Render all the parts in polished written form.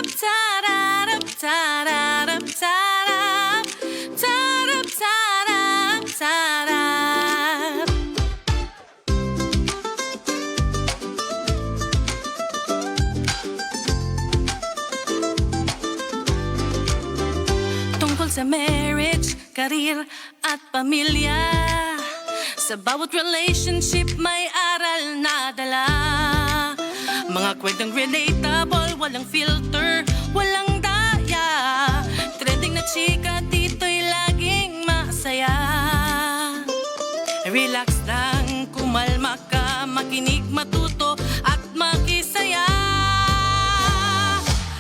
Tarap, tarap, tarap, tarap, tarap, tarap. Tungkol sa marriage, career at pamilya, sa bawat relationship may aral na dala. Mga kwentong relatable, walang filter, walang daya. Trending na chika dito'y laging masaya. Relax lang, kumalma ka, makinig, matuto at makisaya.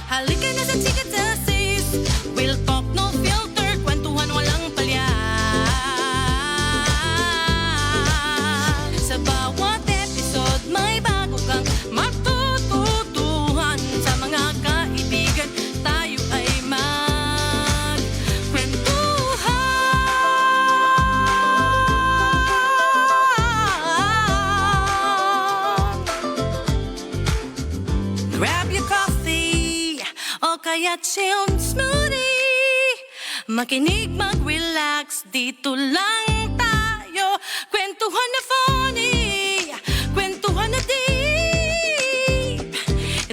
Halika na sa Chika Tasis, we'll talk no filter, kwentuhan walang palya. Sa bawat episode may bago kang matututuhan. Sa mga kaibigan tayo ay magkwentuhan. Grab your coffee o kaya chill smoothie. Makinig, mag-relax, dito lang tayo. Kwentuhan na funny, kwentuhan na deep.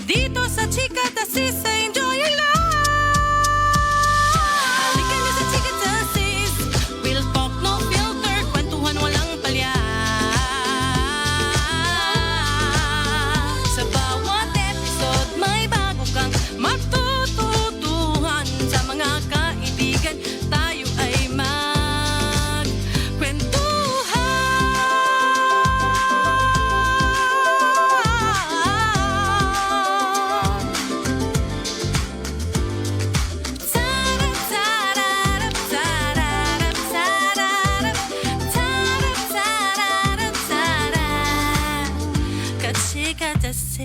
Dito sa Chika Tasis, enjoy your life. Halika na sa Chika Tasis, we'll talk no filter, kwentuhan walang palya. Sa bawat episode may bago kang matututuhan. Sa mga kaibigan tayo ay magkwentuhan. Tarap, tararap, tararap, tararap, tarap, tararap, tarap. Kachika tasis.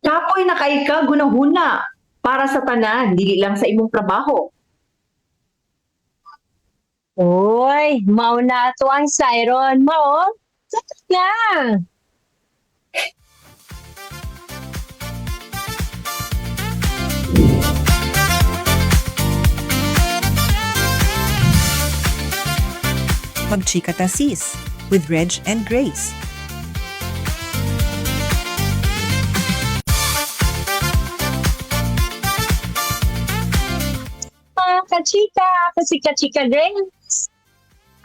Kapoy na kay ka gunahuna para sa tanan, dili lang sa imong trabaho. Uy, mao na to ang siren mo. Sakit na. Magchika Ta Sis with Reg and Grace. Mga kachika, ako si Kachika Grace.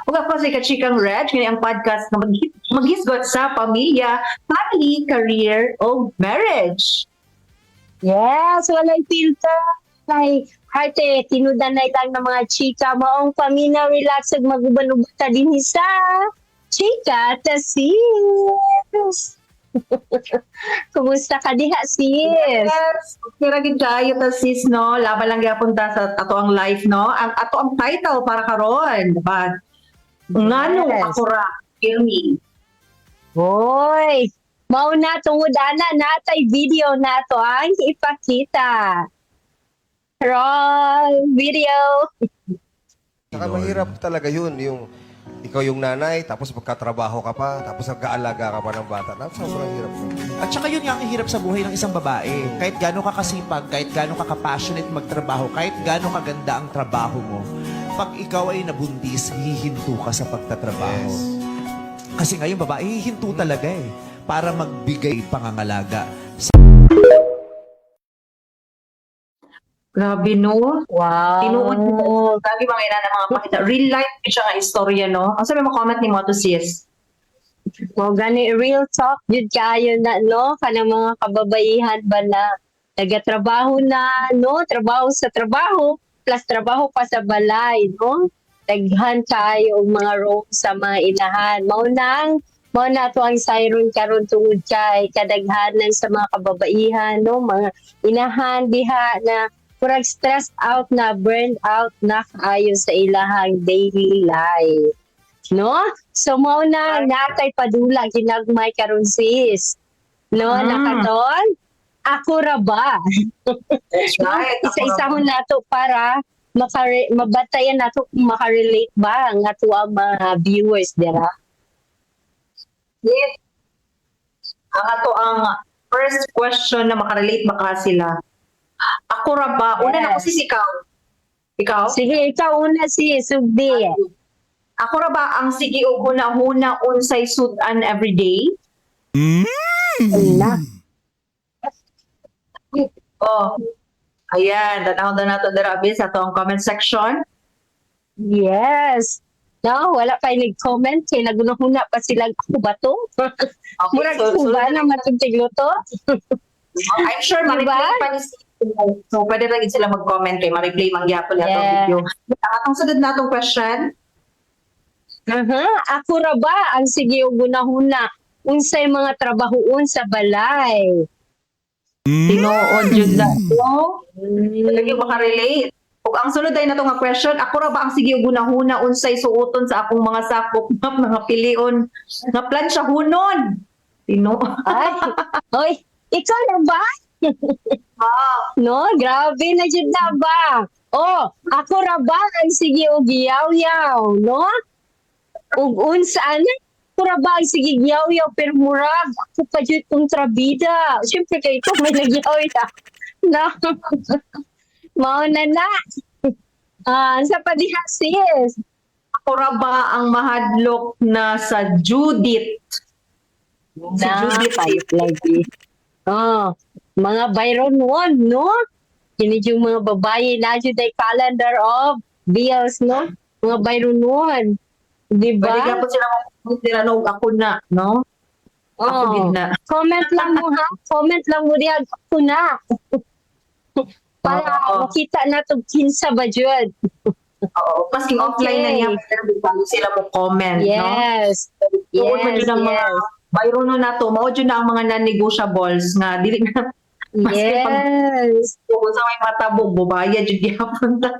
Ug ako si Kachikang Reg, kini ang podcast nga maghisgot sa pamilya, family, career o marriage. Yes, walay filter. Kay arte, tinudanay lang ng mga chika. Maong pamina, relax, ug maguban-uban ta din sa Chika Ta Sis. Kumusta ka diha, sis? Yes, okay ra gid kayo ta sis, no. Laban lang gyapon ta sa ato ang life, no. Ang ato ang title para karon, diba? Ngano ako ra pirmi. Hoy, mao na tungod ana natay video nato ang ipakita. Roll video. Saka mahirap talaga yun, yung ikaw yung nanay, tapos magkatrabaho ka pa, tapos nag-aalaga ka pa ng bata. Tapos sobrang hirap nun. At saka yun nga ang hirap sa buhay ng isang babae. Kahit gaano ka kasipag, kahit gaano ka kapassionate magtrabaho, kahit gaano kaganda ang trabaho mo, pag ikaw ay nabuntis, hihinto ka sa pagtatrabaho. Yes. Kasi ngayon babae, hihinto talaga eh. Para magbigay pangangalaga. Grabe, no. Wow. Tinuod grabe mga ina na mga pakita. Real life siya nga istorya, no. Ang sabi mo comment ni mo to sis? Mo gani real talk jud kaayo na, no, kanang mga kababaihan ba na nagatrabaho na, no, trabaho sa trabaho plus trabaho pa sa balay, no, daghan kaayo og mga role sa mga inahan. Mao na to ang siren karon tungod kay kadaghanan sa mga kababaihan, no, mga inahan diha na murag stressed out na, burned out na kaayo sa ilahang daily life, no? So mao na natay padula ginagmay karon, sis. No, nakaton? Ako ra ba? Right. Isa-isahon nato para Mabatayan nato kung makarelate ba ang ato ang mga viewers dira. Yes. Ang ato ang first question na makarelate baka sila. Ako ra ba? Una na ko, sis, ikaw. Ikaw? Sige, ikaw una si Sugdi. Ako ra ba ang sige og huna-huna unsay sudan every day? Ala. Oh. Ayan, tanaw na nato dira abi sa atong comment section. Yes. No, wala pa yung nag-comment kay nagunahuna pa sila, "Ako ba to?" Okay, Murag so, ko ba so, na matuntiglo to? I'm sure Diba? ma-replay pa ni sis. So pwede lang gid sila mag-comment kay ma-replay man gyapon ni atong Yeah. video. Ang atong sunod natong question. Aha, ako ra ba ang sige og gunahuna unsay mga trabahoon sa balay? Tinuod jud na to. Lagi makarelate. Ug ang sunod ay nato nga question, ako ra ba ang sige og hunahuna unsay suoton sa akong mga sakop, mga pilion nga plan siya hunon? Tinuod. Ay, oy, ikaw na ba? No, grabe na jud na ba? Oh, ako ra ba ang sige og yaw-yaw, no? Ug unsa ana? Ako ra ba ang sige yaw-yaw pero murag ako pa jud kontrabida. Syempre kay ikaw may nagyaw-yaw. No. Mao na na. Ah, sa padiha, sis. Ako ra ba ang mahadlok na sa Judith? Si Na, Judith. payop lagi. Oh, mga Byron one, no? Kini yung mga babae na jud ay calendar of bills, no? Mga Byron one. Di Pwede ba? ka po sila mag-dira no ako na, no? Ako Oh. gid na. Comment lang mo ha. Comment lang mo diha, "Ako na." Para Oo. makita na to kinsa ba jud. Oo, maski offline na niya pero bago sila mo comment, no? Yes. Tuod man Yes, jud ang mga yes. Byron na to, mao jud na ang mga non-negotiables nga dili na maski pag kung sa may matabog, bubaya jud gyapon ta.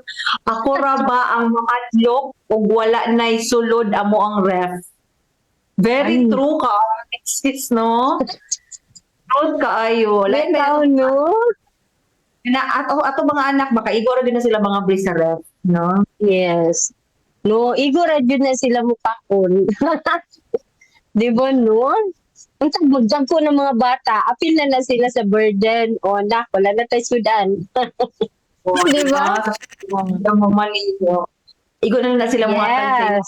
Ako ra ba ang makadlok ug wala nay sulod amo ang ref? Very Ay. true ka, sis, no? True kaayo. Like, Bitaw, no? na ato ato mga anak baka igoro din na sila mga bri sa ref, no? Yes. No, igo ra jud na sila mukhaon. Di ba no? Ang tagmagdag ko ng mga bata, apil na na sila sa burden. O na, wala na tayo sudan. O, Di ba? Ang mamaligo. Igo na na sila mga tansi. Yes.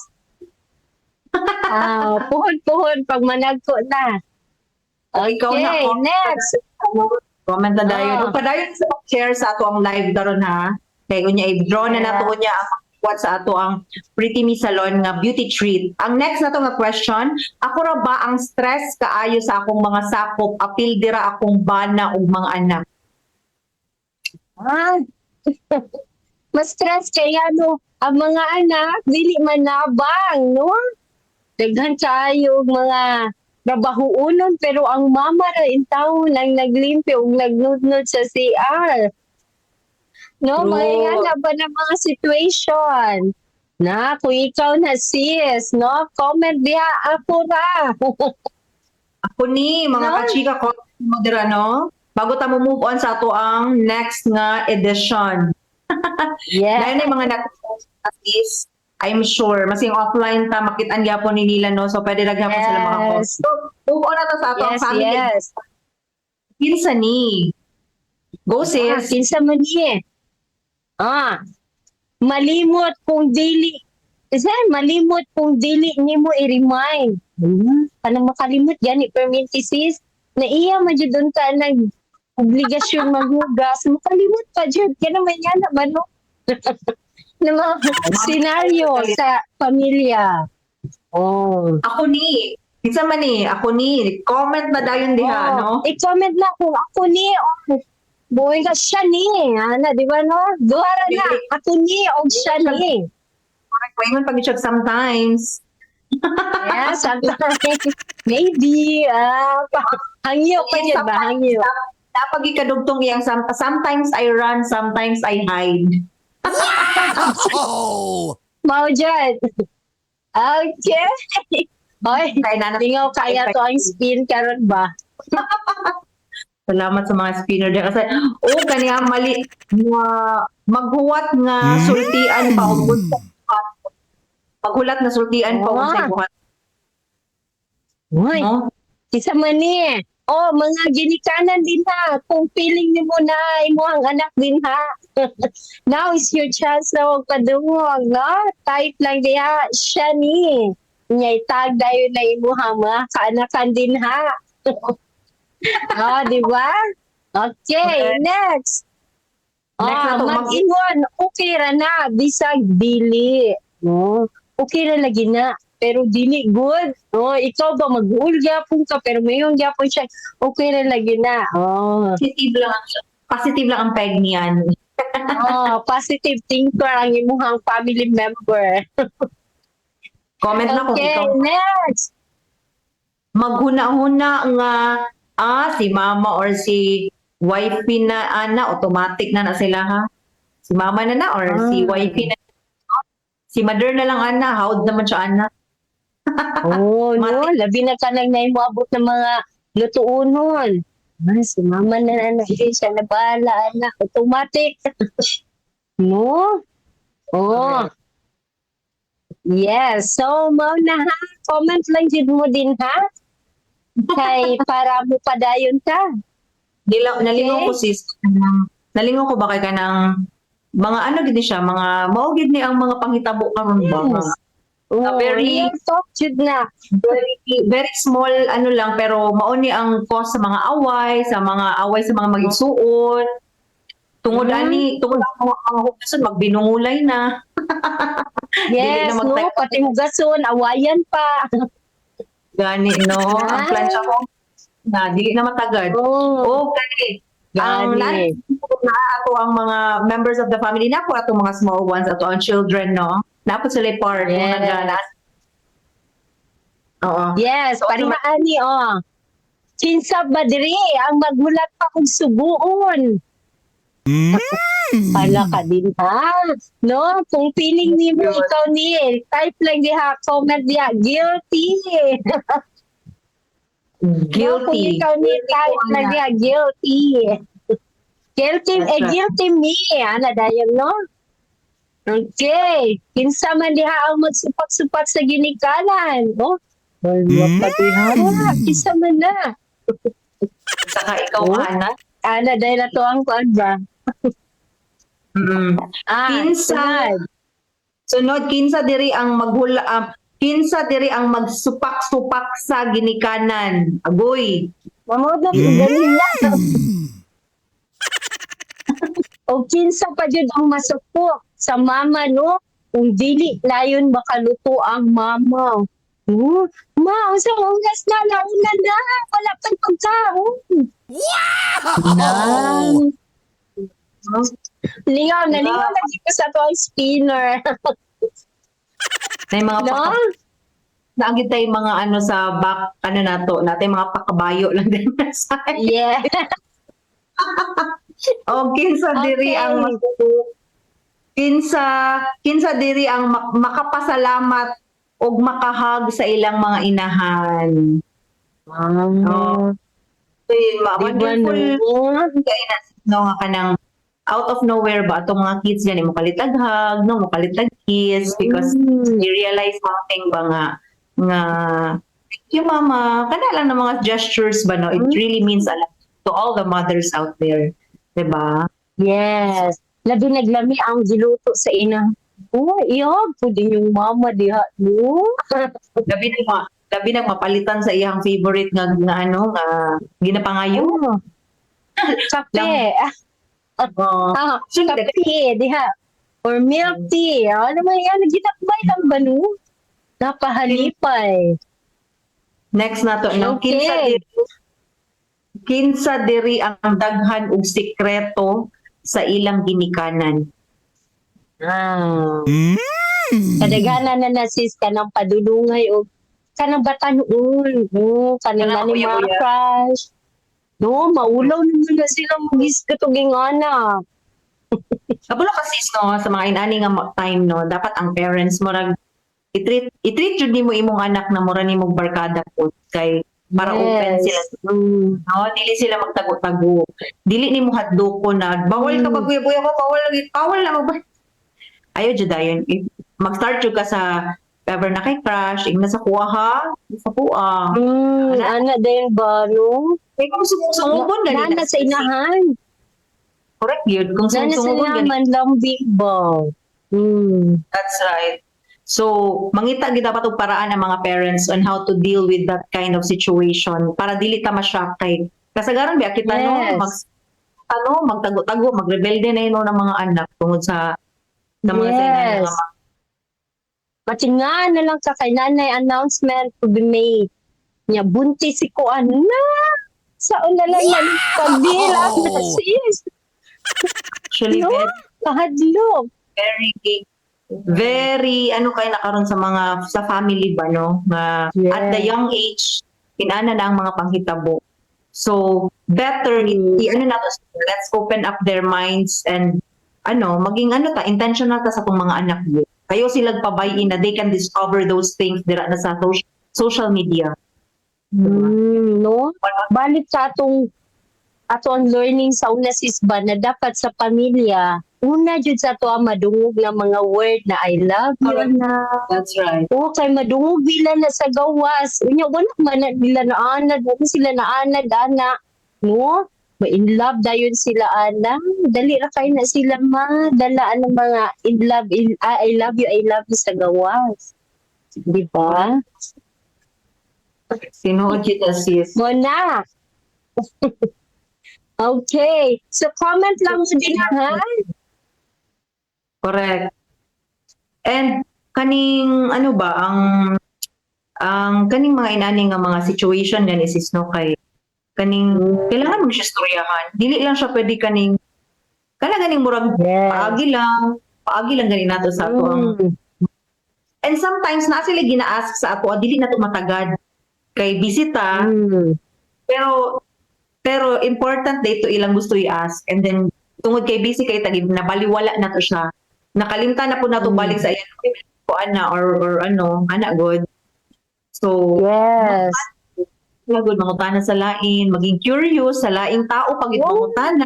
Ah, puhon-puhon pag managko na. O, ikaw na, Okay, comment. next. Comment na dayon. Ah. Ug padayon sa share sa ato ang live daron ha. Kay unya i-draw na nato unya ang what sa ato ang Pretty Me Salon nga beauty treat. Ang next nato nga question, ako ra ba ang stress kaayo sa akong mga sakop apil dira akong bana ug mga anak? Ah. Mas stress kaya no, ang mga anak dili manabang, no? Daghan kaayo og mga trabahuonon pero ang mama ra intaw lang naglimpyo ug nagnudnod sa CR. No, True. mga ingana ba na mga situation? Na, kung ikaw na sis, no? Comment diha, ako ra. Ako ni mga No? kachika comment mo dira no. Bago ta mo move on sa ato ang next nga edition. Dahil na yung mga nag sis, I'm sure, mas yung offline ta, makitaan gyapon ni nila, no? So, pwede lang gyapon sila mga comment. So, move on na ta sa ato ang family. Kinsa ni? Go, Ah, sis. kinsa man ni eh. Ah, malimot kung dili. Isa, malimot kung dili nimo i-remind. Kanang makalimot gani perminti sis. Na iya man jud unta nag obligasyon maghugas. Makalimot pa jud kaya naman yan na ba no? Na mga scenario sa pamilya. Oh. Ako ni. Kinsa man ni? Ako ni. Comment na dayon diha, Oh, no? I-comment na kung ako ni o buhay ka siya ni. Ana, di ba no? Duha ra na. Ako ni o siya ni. Paingon pag siya sometimes. Yeah, sometimes. Maybe. Ah, hangyo pa yun ba? Hangyo. Napag ikadugtong iyang sometimes I run, sometimes I hide. Mao dyan. Okay. Oy, Kaya na lingaw kaya to ang spin karon ba? Salamat sa mga spinner diyan kasi oh, kaniya mali nga maghuwat nga sultian pa og paghulat na sultian pa og sa buhat, Uy, no? isa man ni eh. Oh, mga ginikanan din ha. Kung feeling nimo na imo ang anak din ha. Now is your chance na huwag padungog, no? Type lang diha, siya ni. Nya itag dayon na imuha mga kaanakan din ha. Oh, di ba? Okay, Okay. next. Next Ah, na to, mag-ingon, okay ra na, bisag dili. No? Okay ra lagi na, pero dili good. No, ikaw ba mag-uul gyapon ka pero mayon gyapon siya, okay ra lagi na. Oh. Positive lang ang peg niyan. Oh, positive thinker ang imuhang family member. Comment na kung Okay, ikaw next. maghuna-huna nga si mama or si wifey na ana, automatic na na sila ha. Si mama na na or si wifey na, si mother na lang ana, howd naman siya ana. Oh, no, labi na ka nang naimuabot ng mga lutuonon. Ah, si mama na na na, siya na bahala, anak. Automatic. No? Oh. Yes. So, mao na ha. Comment lang jud mo din ha. Kay para mo padayon ka. Nalingaw ko, sis. Nalingaw ko ba kay kanang mga ano gid ni siya, mga mao gid ni ang mga panghitabo karon ba? Yes. Oh, very- real talk jud na. Very very small ano lang, pero mao ni ang cause sa mga away, sa mga magigsuon. Tungod ani, tungod ang mga hugason magbinungulay na. Dili Yes, na no, pati hugason, awayan pa. Gani no, ang plancha ko na dili na matagad. Oh, Oh, gani. Ang gani. na ato ang mga members of the family na po, ato mga small ones, ato ang children, no? Napo sila part kung nagana. Oo. Yes, So, pareha ani oh. Kinsa ba diri ang maghulat pa kung subuon? Pala ka din ha. No, kung feeling nimo ikaw ni, type lang diha, comment diha, guilty. No, kung Guilty. ikaw ni, type lang diha, guilty. Guilty, That's eh, right. guilty me. Ana dayon, no? Okay. Kinsa man diha ang magsupak-supak sa ginikanan, no? Wala pa diha. Kinsa man na. Saka ikaw, Oh. Ana. Ana, dahil na to ang kuan ba? Ah, Kinsa. sunod. Sunod, kinsa diri ang magsupak-supak sa ginikanan. Agoy. Mamod na galing na. O kinsa pa jud ang masupok sa mama, no? Kung dili layon makaluto ang mama. Oh, ma, unsa oras na, launa na, wala pang pagkaon. Wow! Lingaw na, lingaw na dito sa to ang spinner. Na yung mga No? Naagid tayo mga ano sa back, ano na to, natin mga pakabayo lang din sa O kinsa diri ang kinsa diri ang makapasalamat og makahag sa ilang mga inahan. Oh. So yun, Di ba, wonderful no? kay na no nga kanang out of nowhere ba atong mga kids gani mo kalitag-hug, no, mo kalitag kiss because they realize something ba nga nga "Thank you, mama." Kana lang ng mga gestures ba, no, it really means a lot to all the mothers out there, 'di ba? Yes. Labi naglami ang giluto sa ina. Oh, ihag po din yung mama diha, no? Labi nag mapalitan sa iyang favorite nga, nga ano nga ginapangayo. Oh. Kape. Oh. Ah, So, kape diha. Or milk tea. Ano man yan? Ginakbay lang ba, no? Napahalipay. Next na to, no? Kinsa diri ang daghan og sikreto sa ilang ginikanan? Ah. Kadaghanan na na sis kanang padulungay o kanang batanon, no, kanang Kanang nani mga kuya-kuya. crush. No, maulaw naman na sila mag-isgot og ingana. Kabulo ka sis, no, sa mga inani nga time, no, dapat ang parents mo rag i-treat jud nimo imong anak na mura nimong barkada po kay Para open sila, no? Dili sila magtago-tago. Dili nimo hadloko na bawal ka pagbuya-buya ko, bawal lagi, bawal na ba. Ayo jud dayon. If mag-start jud ka sa ever na kay crush, ingna sa kuha ha, sa kuha. Ana. Ana din ba, no? Kay kung sumubon gani Nana sa inahan. Correct yun. Kung Nana sa sumubon gani. inahan, lambing ba? That's right. So, mangita gid dapat og paraan ang mga parents on how to deal with that kind of situation para dili ta ma-shock kay kasagaran biya kita, no, mag ano, magtago-tago, magrebelde na yun, no, ng mga anak tungod sa mga sa inahan nga mga Matinga na lang ka kay nanay announcement to be made. Nya buntis si kuan na. Sa una lang wow! Pagbilang na, sis. Actually, No? very, Kahadlok. Very very ano kay nakaron sa mga sa family ba, no, nga at the young age inana na ang mga panghitabo. So better i-ano nato, let's open up their minds and ano, maging ano ta, intentional ta sa atong mga anak gyud. Kayo sila pabay-in na they can discover those things dira na sa social media. No? Balik sa atong ato ang learning sa una, sis, ba na dapat sa pamilya, una jud sa ato ang madungog ng mga word na "I love you" na. That's right. O kay madungog bila na sa gawas. Unya wala man na nila naanad, wala sila naanad ana. No? Ma in love dayon sila ana. Dali ra kay na sila madala ang mga in love in, ah, "I love you, I love you" sa gawas. Di ba? Tinuod jud na, sis. Mo na. Okay. So comment lang mo din ha. Correct. And kaning ano ba ang kaning mga inani nga mga situation gani, sis, no, kay kaning kailangan mo siya storyahan. Dili lang siya pwede kaning kana ganing murag paagi lang gani nato sa ato ang and sometimes na sila gina-ask sa ato, dili na to matagad kay bisita, pero pero important dito ilang gusto i-ask and then tungod kay busy kay tagi nabaliwala na to siya, nakalimtan na po nato balik sa iyan ko ana or ano ana good. So good mangutana sa lain, maging curious sa laing tao pag mangutana.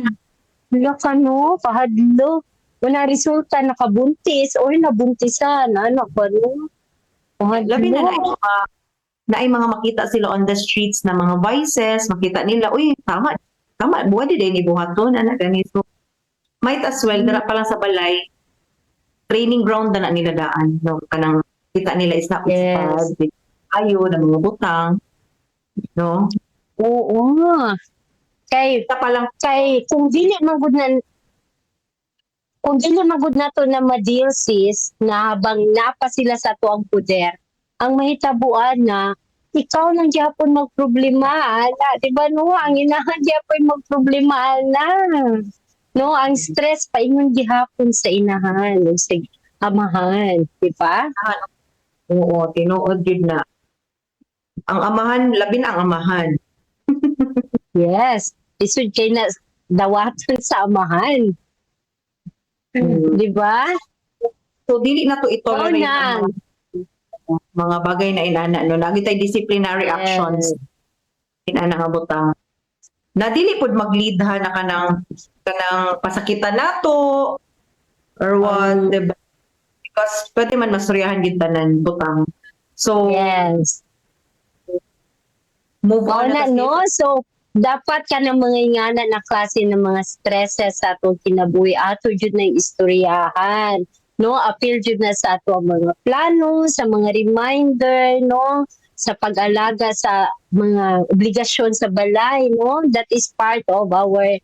Wala ka no, kahadlo. Wala resulta, nakabuntis or nabuntisan. Ano ka no? Kahadlo. Labi na naay mga makita sila on the streets na mga vices, makita nila, "Uy, tama tama buhat di ni buhaton ana ganito." Might as well dira pa lang sa balay, training ground na na nila daan, no, kanang kita nila is not ayo na mga butang, no? Oo. Kay Kita pa lang. Kay kung dili man gud nato na ma-deal, sis, na habang napa sila sa ato ang poder, ang mahitabuan na ikaw lang gyapon magproblema ana, di ba, no? Ang inahan gyapon magproblema ana, no? Ang stress paingon gihapon sa inahan ug sa amahan, di ba? Oo, tinuod gyud na ang amahan, labi na ang amahan. Yes, isud kay na dawaton sa amahan, di ba? So dili na to i-tolerate Oo na. ang mga bagay na inana, no, lagi tay disciplinary actions inana nga butang na dili pud mag-lead ha na kanang kanang pasakitan nato or what, diba? Because pwede man masuryahan gid tanan butang. So move Mao on na, na ta, no? sis. So, dapat ka ng mga ingana na klase ng mga stresses sa atong kinabuhi. Ato jud na yung istoryahan. No? Appeal jud na sa ato ang mga plano, sa mga reminder, no? Sa pag-alaga sa mga obligasyon sa balay, no? That is part of our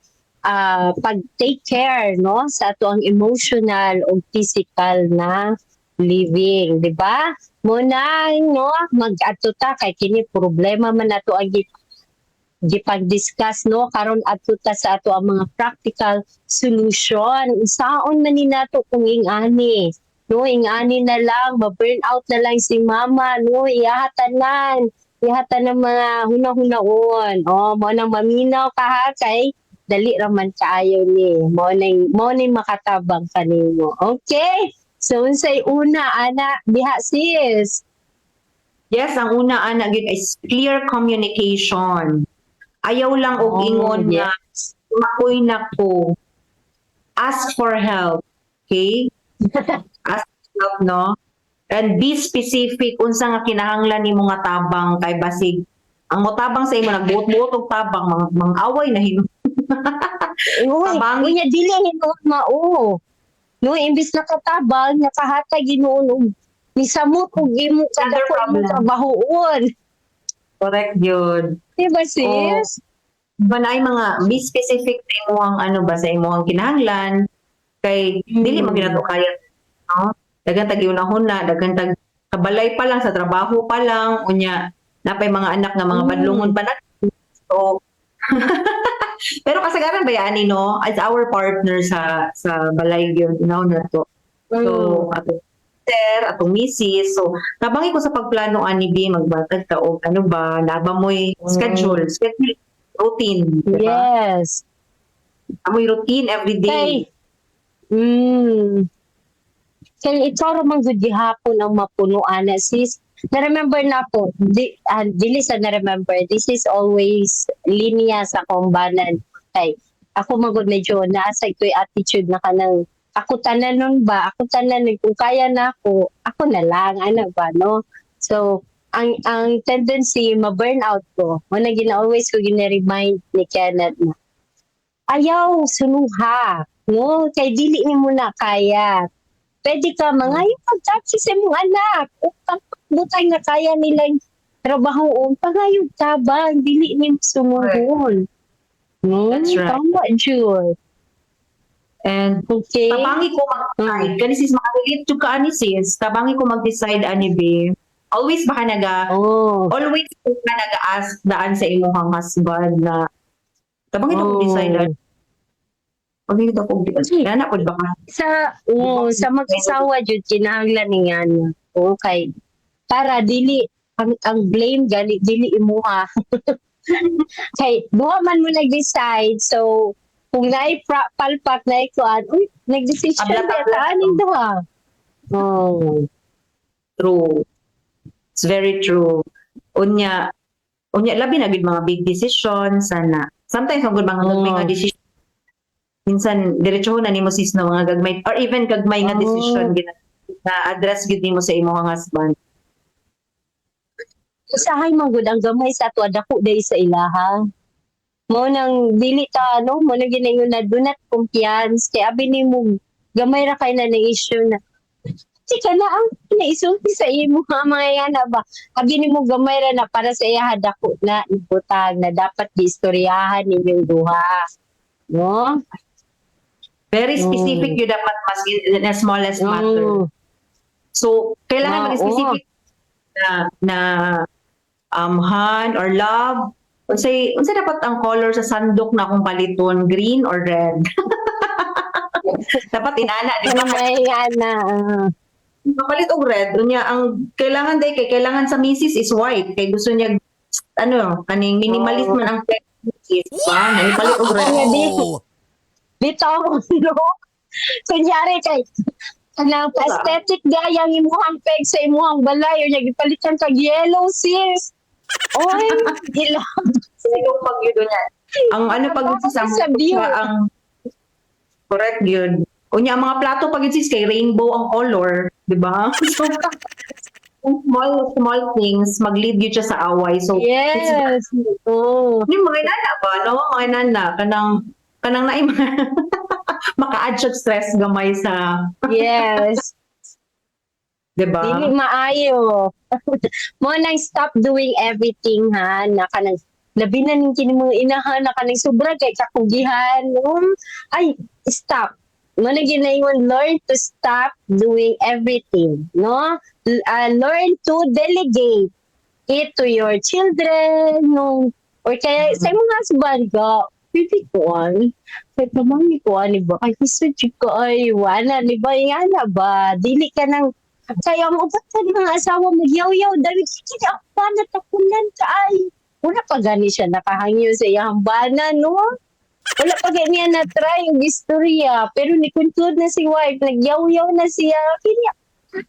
pag-take care, no? Sa ato ang emotional o physical na living, di ba? Muna, no, mag-adto ta kay kini problema man nato ang gipag-discuss, no? Karon adto ta sa ato ang mga practical solution. Unsaon man ni nato kung ing-ani, no? Ing-ani na lang, ma-burn out na lang si mama, no? Iyahatanan, iyahatan ng mga huna-hunaon. Oh, mo nang maminaw ka ha kay dali ra man kaayo ni. Mo nang makatabang kanimo. Okay? So unsay una ana diha, sis? Yes, ang una ana gyud is clear communication. Ayaw lang og ingon nga makoy na ko. Ask for help. Okay? Ask for help, no? And be specific unsa nga kinahanglan nimo nga tabang kay basig ang motabang sa imo nagbuot-buot og tabang mga away na hino. Uy, Tabangi. unya dili hinuon mao. No, imbis nakatabang, nakahatag hinuon og misamot og imo Another kadako imong problem. trabahoon. Correct yun. Di ba, sis? Ba na ay mga be specific sa imong ano ba, sa imong kinahanglan kay dili man gyud nato kaya, no? Daghan tag unahuna, daghan tag kabalay pa lang, sa trabaho pa lang, unya napay mga anak nga mga badlongon pa na. So pero kasagaran ba ani, no, as our partner sa balay gyud now na to. So atong sir, atong misis, so tabangi ko sa pagplano ani bi, magbatag ta og ano ba, naba mo'y schedule, schedule routine, di ba? Yes. Amoy routine every Kay, day. Kay ikaw ra man gud gihapon ang mapunuan na, sis. Na-remember na ako, dili sa na-remember, this is always linya sa kumbanan. Kay, ako man gud medyo naasa ko'y attitude na kanang ako tanan nun ba, ako tanan nun, kung kaya na ako, ako na lang, ano ba, no? So, ang tendency, ma-burn out ko. Muna gina always ko gina-remind ni Kenneth na, ayaw, sunuha, no? Kay dili nimo na kaya. Pwede ka mga yung pag-taxi sa imong anak. O butang nga kaya nilang trabahoon, pangayog tabang, dili nimo sumuhon. No? That's right. Tama, Jud. And tabangi ko mag-decide. Kani sis, makarelate jud ka ani sis. Tabangi ko mag-decide ani be. Always ba ka naga always ka naga-ask daan sa imong husband na tabangi ko decide ani. Tabangi ko decide. Ana pud ba ka? Sa oh, sa mag-asawa jud kinahanglan ni nga na. Okay. Para dili ang blame gali dili imuha. Kay duha man mo nag-decide, so kung naay palpak naay kuan, uy, nag-decision Abla-tabla. ba ta aning duha? Oh. True. It's very true. Unya, unya labi na gud mga big decisions sana. Sometimes ang good mga gagmay nga decision. Minsan diretso na nimo sis na mga gagmay or even gagmay nga decision gina na address gid nimo sa imong husband. Usahay man gud ang gamay sa ato dako day sa ilaha. Mo nang dili ta no, mo nang ginayon na do not kumpiyansa kay abi nimo gamay ra kay na na issue na di ka na ang naisulti sa imo ha mga yana ba. Abi nimo gamay ra na para sa iya dako na ibutang na dapat giistoryahan ninyong duha. No? Very specific yun dapat mas in the smallest matter. So, kailangan maging specific na han or love. Unsay dapat ang color sa sandok na akong paliton, green or red? Dapat inana, di Ano ba? may yana? Mapalit og red, unya ang kailangan day kay kailangan sa misis is white kay gusto niya ano, kaning minimalist man ang misis ba? Naipalit og red. Ano, bitaw no. Kunyari kay kanang aesthetic gaya ang imuhang peg sa imuhang balay or gipalitan kag yellow, sis. Oy, ila. Sige pag yun niya. Ang ano pag Bakit sa sa view? Ang correct yun. Unya ang mga plato pag yun sis kay rainbow ang color, di ba? So small small things mag-lead yun siya sa away. So it's Yes. Oh. yung mga inana ba, no? Mga inana kanang kanang naay maka-add siya stress gamay sa, di ba? Dili maayo. Mo nang stop doing everything ha na kanang labi na ning kini mga inahan na kanang sobra kay kakugihan. Ay, stop. Mo na ginaingon, learn to stop doing everything, no? Learn to delegate it to your children, no? Or kaya sa imong husband ka, pwede ko an. Kay pamangni ko ani ba? Ay, gusto jud ko ay wala ni ba ingana ba? Dili ka nang kaya ang upat ka mga asawa magyaw-yaw dahil kaya ang banat takulan ka ay. Wala pa gani siya nakahangyo sa iyang bana, no? Wala pa gani niya na-try yung istorya. Pero ni-conclude na si wife, nagyaw-yaw na siya. Kini,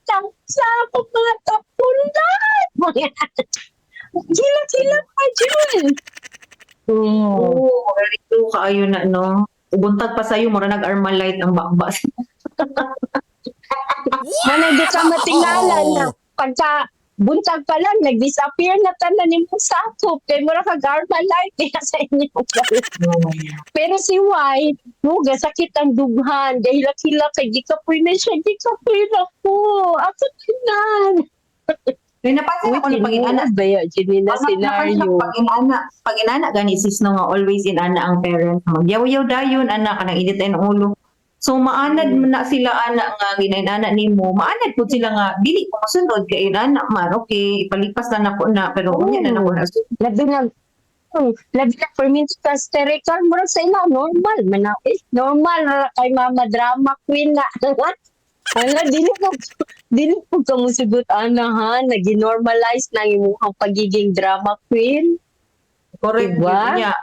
tang sa ako mga tapulan! Mga kaayo na, no? Buntag pa sayo, mura nag-armalite ang bakba. Manay di ka matingala na pagka buntag pa lang, nag-disappear na tanan nimo sakop. Kay mura ka Armalite diha sa inyo. Pero si White, no, gasakit ang dughan. Dahil hilak kay gikapoy na siya, gikapoy na ko. Ako tanan. Kaya napansin ako ng pag-inana. Tinuod ba yun? Yun na scenario. Pag inana, gani sis no nga always inana ang parents. Magyaw-yaw dayon ana kanang init ay ng ulo. So maanad man na sila ana nga ginainana nimo, maanad pud sila nga dili ko mosunod kay inana man. Okay, ipalipas na nako na pero unya na nako na. Labi na, labi na for me, hysterical, murag sa ila, normal man na. Eh, normal ra kay mama drama queen na. Ala, dili po ka musugot, ana ha, nag-normalize na ang imong pagiging drama queen. Correct Diba? yun niya.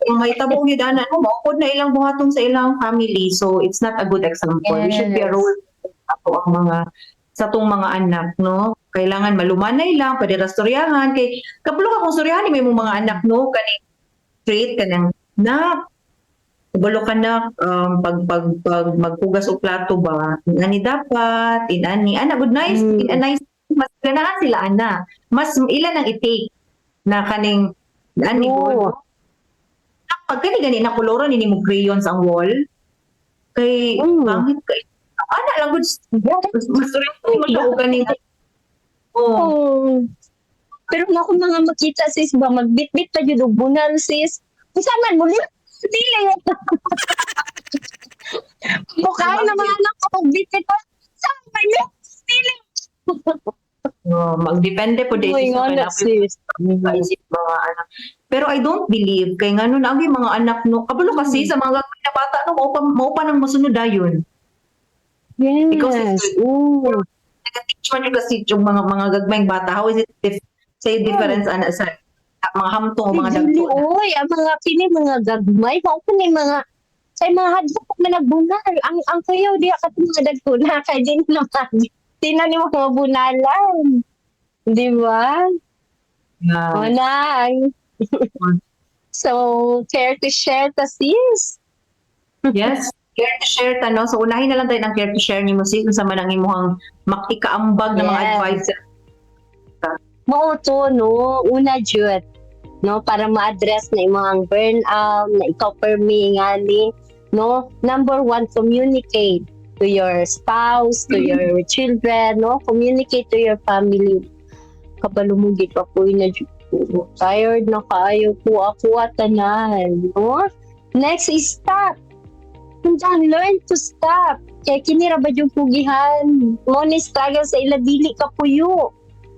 Kung may tabo gyud ana no, maupod na ilang buhaton sa ilang family. So it's not a good example. We should be a role model ato ang mga sa atong mga anak, no? Kailangan malumanay lang, pwede rastoryahan kay kabalo ka kung storyahan ni imong mga anak, no, kani treat kanang na kabalo ka na pag pag maghugas og plato ba ani dapat inani ana good nice nice mas ganahan sila ana mas ila nang i-take na kaning ani Oo. good pag kani gani na koloran ni mo crayons ang wall kay pangit kay ana lang good mas mas mo siya og kaning oh. Oh. Pero na akong mga makita sis ba magbitbit pa jud og bunal sis. Unsa man mo dili. Mukha na mga anak ko magbitbit pa. Sa man ni dili. Oh, magdepende po Uy, dito nga sa na sis. kaisip mga anak. Pero I don't believe kay ngano na ang mga anak no kabalo kasi sa mga gagawin na bata no mao pa nang mosunod dayon. Ikaw, Yes. sis, Oo. Nag-teach man yung kasi yung mga gagmayng bata how is it say difference ana sa mga hamtong o mga Dili, dagko na. oy, ang mga kini mga gagmay, mao ko ni mga sa mga hadlok man nagbunal. Ang kuyaw diha ka mga dagko na kay din naman. Di na nimo mabunalan. Di ba? Yeah. Wala. So, care to share ta sis? Yes. Care to share ta no. So unahin na lang tayo ng care to share nimo sis unsa man ang imong makikaambag na mga advice. Mao to, no? Una, jud. No? Para ma-address na imong burnout, na ikaw permi ngani, no? Number one, communicate to your spouse, to your children, no? Communicate to your family. Kabalo mo gid ako na jud ko. Tired na kaayo ko ako at tanan, no? Next is stop. Tandaan, learn to stop. Kaya kini ra ba yung pugihan? Mo ni struggle sa ila dili ka puyo.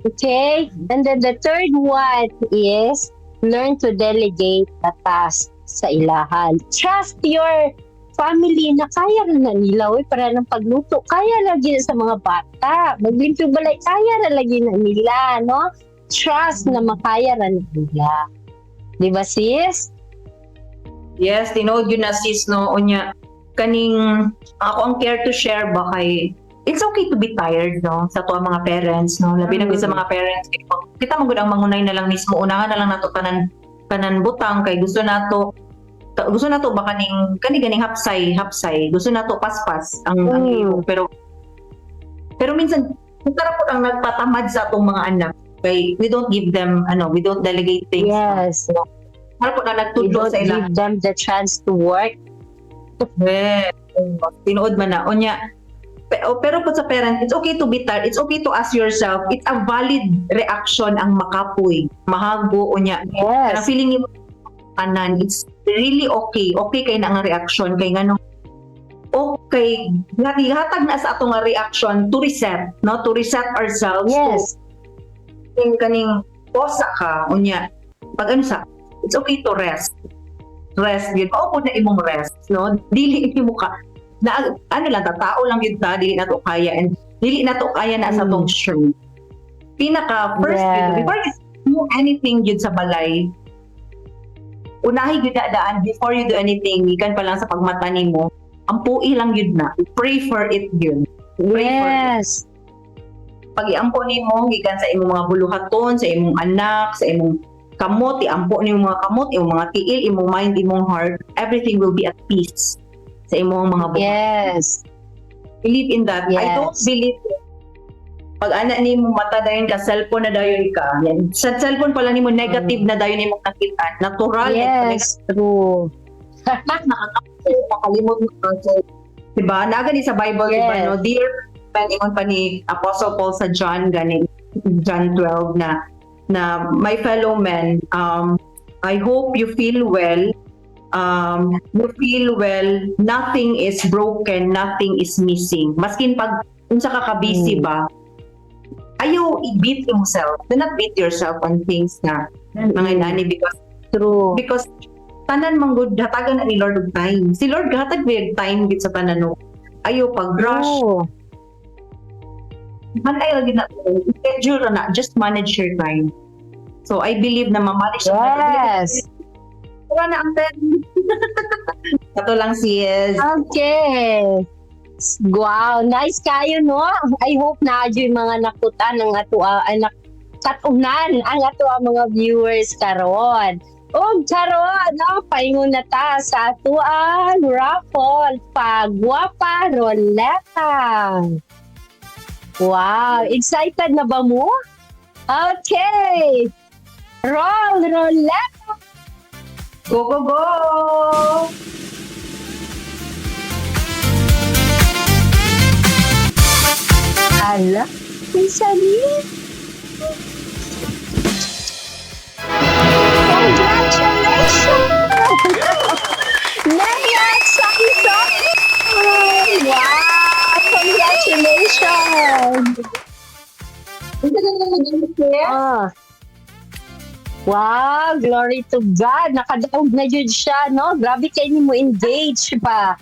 Okay? And then the third one is learn to delegate the task sa ilahan. Trust your family na kaya na nila oy para ng pagluto kaya lagi sa mga bata maglimpyo balay kaya na lagi na nila, no? Trust na makaya ra na nila, di ba sis? Yes, tinuod yun na sis no unya kaning ako ang care to share ba kay it's okay to be tired no sa ato ang mga parents no labi na gyud sa mga parents kay kita man gud ang mangunay na lang mismo unahan na lang nato tanan tanan butang kay gusto nato ba kaning kani ganing hapsay hapsay gusto nato paspas ang imo pero pero minsan kita ra pud ang nagpatamad sa atong mga anak kay we don't give them ano we don't delegate things. Para po na We nagtudlo don't sa ila. give them the chance to work. Yes. Tinuod man na. Unya, oh, pero po sa parent, it's okay to be tired. It's okay to ask yourself. It's a valid reaction ang makapoy. Mahago, unya. Kanang feeling nimo anan, it's really okay. Okay kay na ang reaction kay ngano okay hatag na sa ato nga reaction to reset, no? To reset ourselves. To kaning posa ka unya pag ano sa it's okay to rest rest yun mao po na imong rest no dili nimo ka na ano lang ta tao lang yun ta dili na to kaya and dili na to kaya na sa tong show pinaka first yun, before you do anything yun sa balay unahi gyud na daan before you do anything gikan pa lang sa pagmata nimo ampuhi lang yun na pray for it yun. Pray for it. Pag iampo nimo gikan sa imong mga buluhaton, sa imong anak, sa imong Kamot, iampo nimo mga kamot, imong mga tiil, imong mind, imong heart, everything will be at peace sa imong mga buhat. Believe in that. I don't believe pag ana nimo mata dayon ka, cellphone na dayon ka. Yan. Sa cellphone pala nimo, negative na dayon imong nakita. Natural. Yes, true. Nakalimot mo ka. So, diba? Naa gani sa Bible, diba? Yes. No? Dear friend, ingon pa ni Apostle Paul sa John, gani, John 12 na "My fellow men, I hope you feel well. You feel well, nothing is broken, nothing is missing." Maskin pag unsa ka ka-busy ba, ayaw i-beat yourself. Do not beat yourself on things na mga nani because True. because tanan man gud hatagan na ni Lord og time. Si Lord gahatag og time gid sa tanan, no. Ayaw pag rush. Man ayaw gid na schedule ra na, just manage your time. So I believe na ma-manage Wala na ang 10. Kato lang, sis. Okay. Wow, nice kayo, no? I hope na yung mga nakutan ng ato anak katunan ang ato ang mga viewers karon. Og karon, no, paingon na ta sa atuang raffle Pagwapa Roleta. Wow, excited na ba mo? Okay. Roll Roleta. Go, go, go! Ala, kinsa ni? Congratulations! Nea Samson! Wow! Congratulations! Ah. Wow, glory to God. Nakadaog na jud siya, no? Grabe kay ni mo engage pa.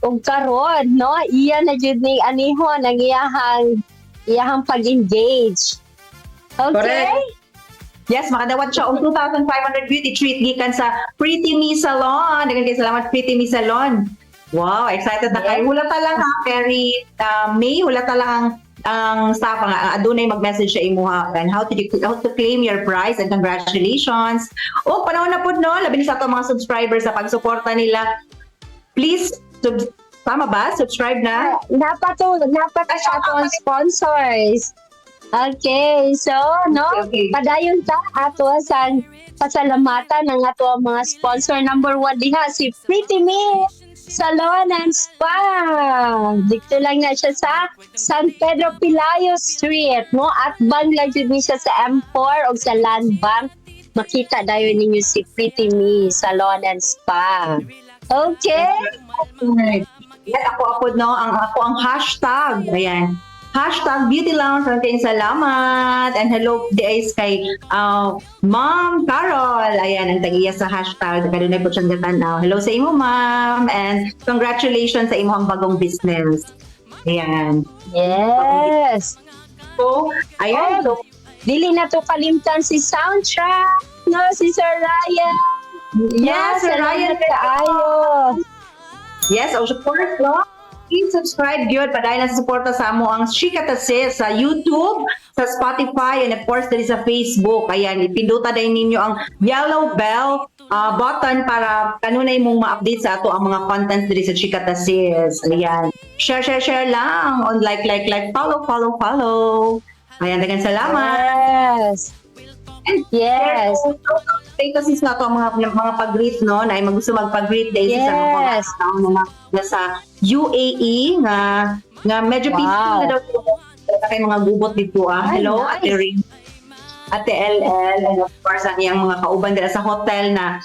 Ug karon, no, iya na jud ni anihon ang iyahang pag-engage. Okay? Correct. Yes, makadawat siya og 2,500 beauty treat gikan sa Pretty Me Salon. Daghang kay salamat, Pretty Me Salon. Wow, excited na kayo. Hulata lang ha, Perry. May, hulata lang ang staff ang adunay mag-message sa imuha and how to claim your prize, and congratulations. Oh, panahon na pud, no, labi ni sa ato mga subscribers sa pagsuporta nila. Please tama ba? Subscribe na. Dapat sa ato ang sponsors. Okay, so no, padayon ta ato sa pasalamatan ng ato ang mga sponsor. Number one diha si Pretty Me Salon and Spa. Dito lang na siya sa San Pedro Pelayo Street, no? At bang lang jud ni siya sa M4 o sa Land Bank. Makita dayon ninyo si Pretty Me Salon and Spa. Okay? Yan, ako ako no, ang ako ang hashtag. Ayan. #BeautyLounge. Maraming salamat. And hello guys kay Ma'am Carol. Ayan, ang tag-iya sa hashtag. Kanunay po siyang gatanaw. Hello sa imo, ma'am. And congratulations sa imong bagong business. Ayan. Yes. So, ayan. So, Dili na to kalimtan si Soundtrack, no? Si Sir Ryan. Yes, Sir Ryan. Salamat kaayo. Yes, of course, no? Please subscribe gyud padayon lang sa suporta sa amo ang Chika Ta Sis sa YouTube, sa Spotify, and of course diri sa Facebook. Ayan, ipinduta din ninyo ang yellow bell button para kanunay mong ma-update sa ato ang mga contents diri sa Chika Ta Sis. Ayan. Share, share, share lang. On like, like, like, follow, follow, follow. Ayan, daghang salamat. Thank you sis na to ang mga pag-greet, no, na ay gusto magpag-greet day sa mga tao na nasa UAE nga medyo peaceful na daw po kay mga gubot dito ah. Ay, Hello, nice. Ate Ring. Ate LL, and of course ang iyang mga kauban dira sa hotel na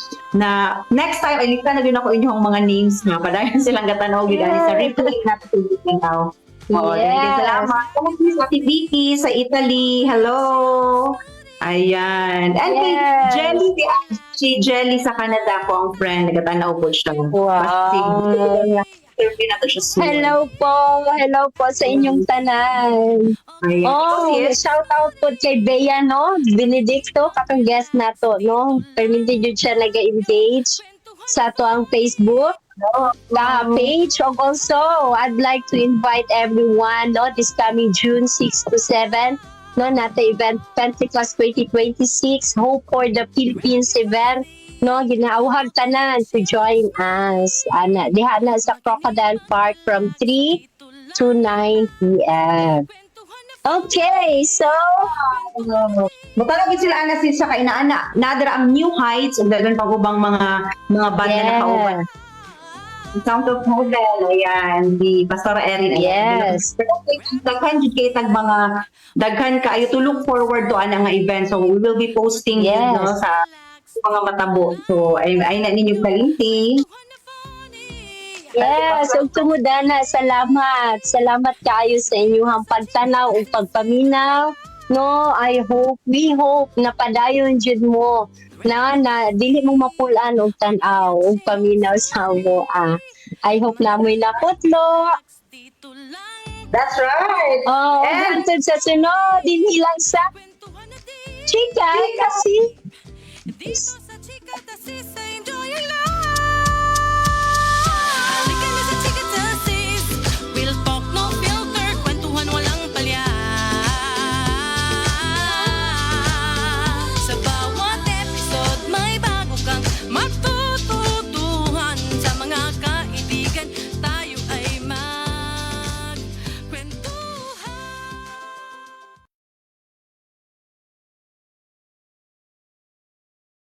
next time ay na gyud ako inyong mga names nga padayon silang gatanaw gid ani sa replay natin now. Oo, salamat. Thank you sa Ate Vicky sa Italy. Hello. Ayan. And kay Jelly, si Jelly sa Canada ko ang friend. Nagatanaw po siya. Wow. Interview na to siya soon. Hello po. Hello po sa inyong tanan. Ayan. Oh, Ikaw, sis? shout out po kay Bea, no? Benedicto, katong guest na to, no? Perminti jud siya nag-engage sa ato ang Facebook page. Og also, I'd like to invite everyone, no? This coming June 6 to 7, No, nata event Pentecost 2026 Hope for the Philippines event, no? Ginaawhag tanan to join us ana diha na sa Crocodile Park from 3 to 9 p.m. Okay, so Mutala gid sila ana sis sa kainaana. Nadara ang New Heights ug daghan pag ubang mga banda na kauban. Sound of Heaven, ayan, di Pastor Erin. Ayan. Yes. Daghan jud kay tag mga daghan kaayo to look forward to ana nga event. So we will be posting yun, no, sa mga matabo. So ay na ninyo kalinti. Yes, ug tumudana, salamat. Salamat kaayo sa inyong pagtanaw ug pagpaminaw. No, I hope, we hope na padayon jud mo na na dili mo mapulaan og tan-aw ug paminaw sa amo. Ah. I hope na mo'y naputlo. Dito lang. That's right. Oh, And- hangtod sa sunod, dinhi lang sa Chika kasi Dito.